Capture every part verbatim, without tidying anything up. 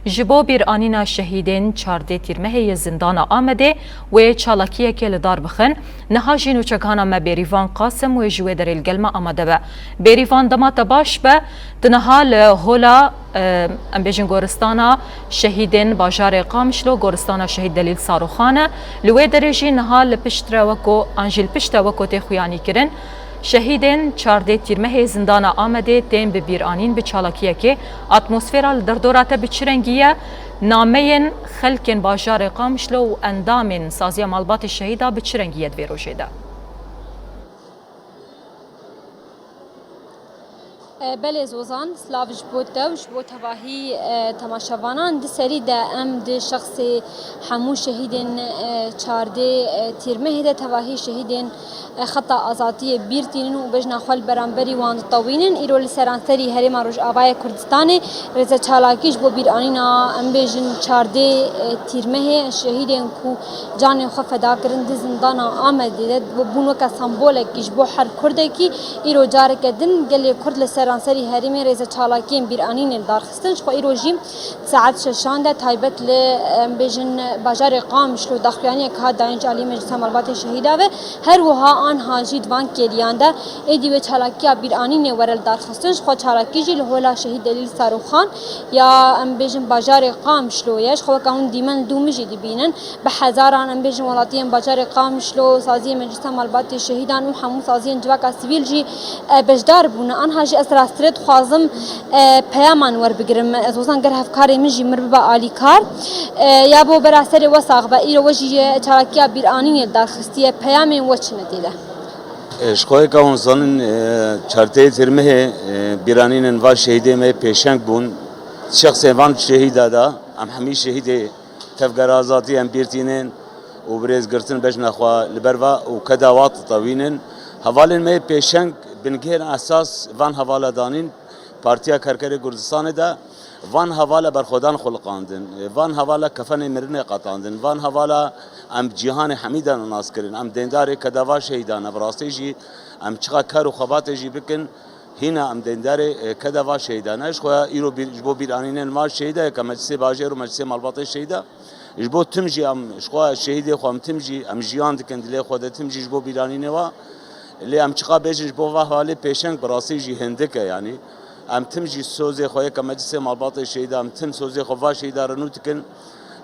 Ji bo bîranîna şehîdên çardê Tîrmehê yê zindana Amedê wê çalakiyekê li dar bixin. Niha jî nûçegihana me Bêrîvan Qasim wê ji wê derê li gel me amade be. Bêrîvan, dema te baş be, tu niha li hola, e, em bêjin goristana şehîdên bajarê Qamişlo, goristana şehîd Delîl Saroxan e. Li wê derê jî niha li piştre weko, an jî li pişte weko tê xuyanîkirin. Şehîdên çardê Tîrmehê zindana Amedê tên bi bîranîn bi çalakiyekê. Atmosfera li derdora te bi çi rengî ye? Nameyên xelkên bajarê Qamişlo û endamên Saziya Malbatê Şehîda bi çi rengî ye di vê rojê de? E, belê Zozan, silav ji bo te û ji bo tevahî, e, temaşevanan. Di serî de em di şexsê hemû şehîdên, e, çardê, e, Tîrmehê de tevahî şehîdên, e, xeta azadiyê bîr tînin û bejna xwe li beramberî wan ditewînin. Îro li seranserî Herêma Rojavayê Kurdistanê rêzeçalakî ji bo bîranîna, em bêjin, çardê, e, Tîrmehê şehîdên ku canê xwe feda kirin di zindana Amedê de bûn weke sembolekî ji bo her Kurdekî. Îro careke din gelê Kurd li seranserî herêmê rêzeçalakiyên bîranînê li dar xistin. Ji xwe îro jî saet şeşan de taybet li, em bêjin, bajarê Qamişlo daxuyaniyek hat dayîn ji alî Meclisa Malbatê Şehîda ve. Her wiha anha jî di van kêliyan de êdî wê çalakiya bîranînê were li dar xistin. Ji xwe çalakî jî li hola Şehîd Delîl Saroxan ya, em bêjin, bajarê Qamişlo ye. Ji xwe weke hûn dîmen li dû min jî dibînin. Bi hezaran, em bêjin, welatiyên bajarê Qamişlo, saziyên Meclisa Malbatê Şehîdan û hemû saziyên civaka sivîl jî, e, beşdar bûne. Anha jî ez rastî dixwazim, e, peyaman werbigirim. Ez wezan ger hevkarê min jî mir bibe alîkar. E, ya bo bera serê we sax be, îro we jî, e, çalakiya bîranînê li dar xistiye. Peyamên we çi ne tê de? E, ji xwe yeka hûn zanin, e, çardê Tîrmehê, e, bîranînên van şehîdê me pêşeng bûn. Şexsê van şehîda da, em hemî şehîdê Tevgera Azadî em bîr tînin û bi rêz girtin bejna xwe li ber va û keda wa ditewînin. Hevalên me yê pêşeng bingehên esas van hevala danîn Partiya Karkerê Kurdistanê de. Van hevala berxwedan xuliqandin, van hevala kefenê mirinê qetandin, van hevala em cîhanê hemî de nas kirin. Em dêndarê keda va şehîdan e, bi rastî jî em çiqa kar û xebatê jî bikin, hîna em dêndarê, e, keda va şehîdan e. Ji xwe îro bîr, ji bo bîranînên va şehîda yeke Meclisê Bajêr û Meclisê Malbatê Şehîda. Ji bo tim jî em, ji xwe şehîdê xwe em tim jî, em jiyan dikin dilê xwe de tim jî ji bo bîranînê wa. Lê em çiqa bêjin ji bo va hevalê pêşeng bi rastî jî hindik e yanî. Em tim jî sozê xwe yeke Meclisê Malbatê Şehîda, em tim sozê xwe va şehîda re nû dikin.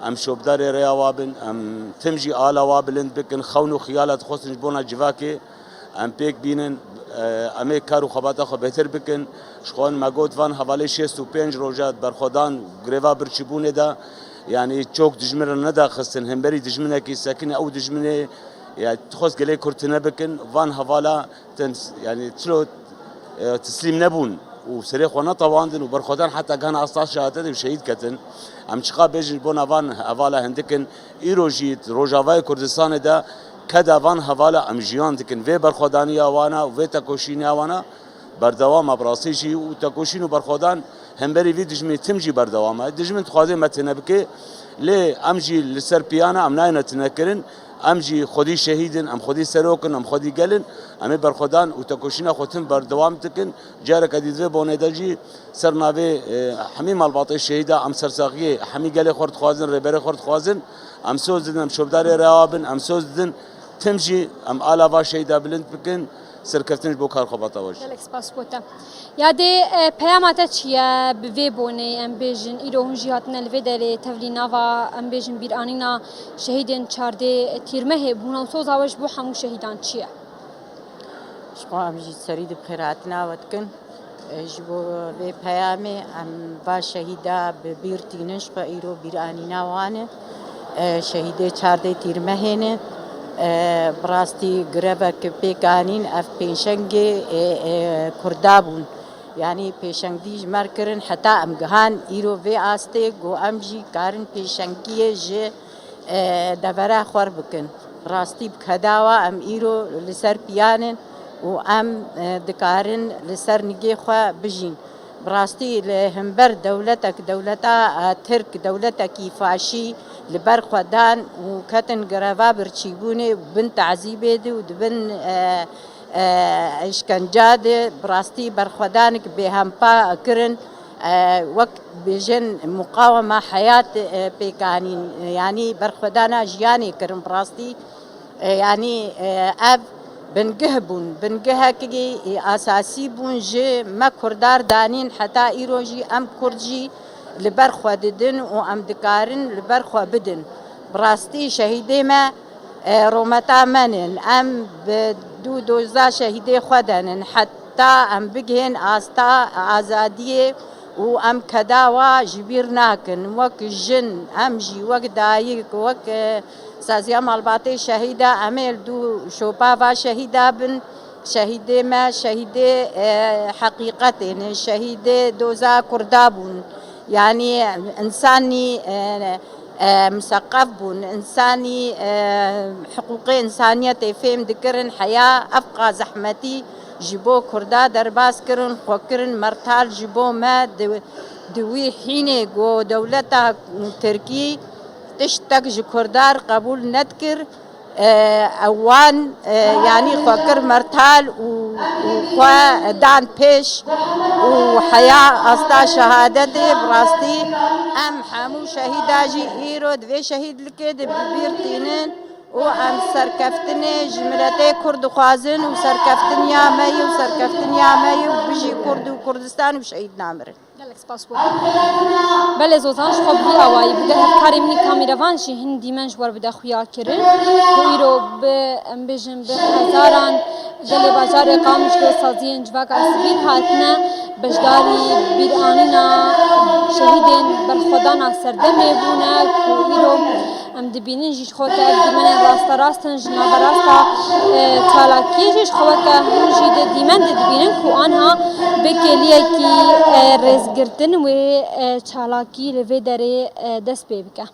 Em şopdarê rêya wa bin, em tim jî ala wa bilind bikin, xewn û xiyala dixwestin ji bona civakê. Em pêk bînin, e, em ê kar û xebata xwe bêhtir bikin. Ji xwe me got van hevalê şêst û pênc roja berxwedan greva birçîbûnê de, yanî çok dijmin re nedaxistin, hemberî dijminekî sekine ew dijminê, ya dixwest gelê Kurd tune bikin, van hevala ten, yanî çilo, e, teslîm nebûn û serê xwe netewandin û berxwedan heta gihana asta şehadetê û şehîd ketin. Em çiqa bêjin ji bona van hevala hindik in, îro jî Rojavayê Kurdistanê de keda van hevala em jiyan dikin. Vê berxwedaniya wana û vê tekoşîniya wana berdewam e bi rastî jî û tekoşîn û berxwedan hemberî vî dijminî tim jî berdewam e. Dijmin dixwaze me tune bike, lê em jî li ser piyan e, em nayêne tunekirin. Em jî xwedî şehîd in, em xwedî serok in, em xwedî gel in. Em ê berxwedan û tekoşîna xwe tim berdewam dikin. Careke dî di vê bonê de jî ser navê, e, hemî malbatê şehîda em sersaxiyê hemî gelê xwe dixwazin, rêberê xwe dixwazin. Em soz didin, em şopdarê rêya wa bin, em soz didin. Tim jî em ala va şehîda bilind bikin, serkeftin ji bo kar xebata we jî. Gelek spas bo te. Ya dê, e, peyama te çi ye bi vê bonê, em bêjin, îro hûn jî hatine li vê derê tevlî nava, em bêjin, bîranîna şehîdên çardê Tîrmehê bûn û soza we ji bo hemû şehîdan çi ye? Ji xwe em jî serî di bi xêrhatina we dikin. E, ji bo vê peyamê em va şehîda bi bîr tînin, ji xwe îro bîranîna wan e. E, şehîdê çardê Tîrmehê ne. E, bi rastî grevek pêk anîn, ev pêşengê, e, e, Kurda bûn. Yanî pêşengdî ji me re kirin heta em gihan îro vê astê ku em jî karin pêşengiyê ji, e, devera xwe re bikin. Rastî bi keda wa em îro li ser piyan in û em, e, dikarin li ser nigê xwe bijîn. Bi rastî li hember dewletek, dewleta, e, Tirk, dewletekî faşî li ber xwe dan û ketin greva birçîbûnê û bin tazîbê de û di bin, e, e, îşkenca de bi rastî berxwedanek bêhempa kirin. E, wek bêjin muqawema heyat, e, pêk anîn, e, yanî berxwedana jiyanê kirin bi rastî. E, yanî, e, ev bingeh bûn, bingehekî, e, esasî bûn ji me Kurdar danîn heta îro jî em Kurd jî li ber xwe didin û em dikarin li ber xwe bidin. Bi rastî şehîdê me, e, rometa me nin. Em bi dû doza şehîdê xwe de nin. Heta em bigihên asta azadiyê û em keda wa ji bîr nakin. Wek jin, em jî wek dayik, wek, e, saziya malbatê şehîda, em ê li dû şopa va şehîda bin. Şehîdê me, şehîdê, e, heqîqetê ne, şehîdê doza Kurda bûn. Yanî însanî, e, e, miseqef bûn, însanî, e, hiqûqê însaniyetê fêm dikirin, heya evqa zehmetî ji bo Kurda derbas kirin, xwe kirin mertal ji bo me. Di, di wî hînê ku dewleta Tirkî tiştek ji Kurdar qebûl nedikir, e, wan, e, yanî xwe kir mertal û, û xwe dan pêş û heya asta şehadetê. Bi rastî em hemû şehîda jî îro di vê şehîdlikê de bi bîr tînin û em serkeftinê ji miletê Kurd dixwazin û serkeftiniya me yî û serkeftiniya me yî û bijî Kurd û Kurdistan û şehîd namirin. Gelek spas bo. Belê Zozan, ji xwe bi vî awayî bû. Hevkarê min ê kamîrevan jî hin dîmen ji we re bide xuya kirin. Ku îro bi, em bêjin, bi hezaran gelê bajarê Qamişlo saziyên civaka sivîl hatine beşdarî bîranîna şehîdên berxwedana serdemê bûne ku îro em dibînin jî ji xwe ke ev dîmenên rasterast in, ji naverasta, e, çalakiyê jî ji xwe ke hûn jî di dîmen de dibînin ku anha bi kêliyekî, e, rêzgirtin wê, e, çalakî li vê derê, e, dest pê bike.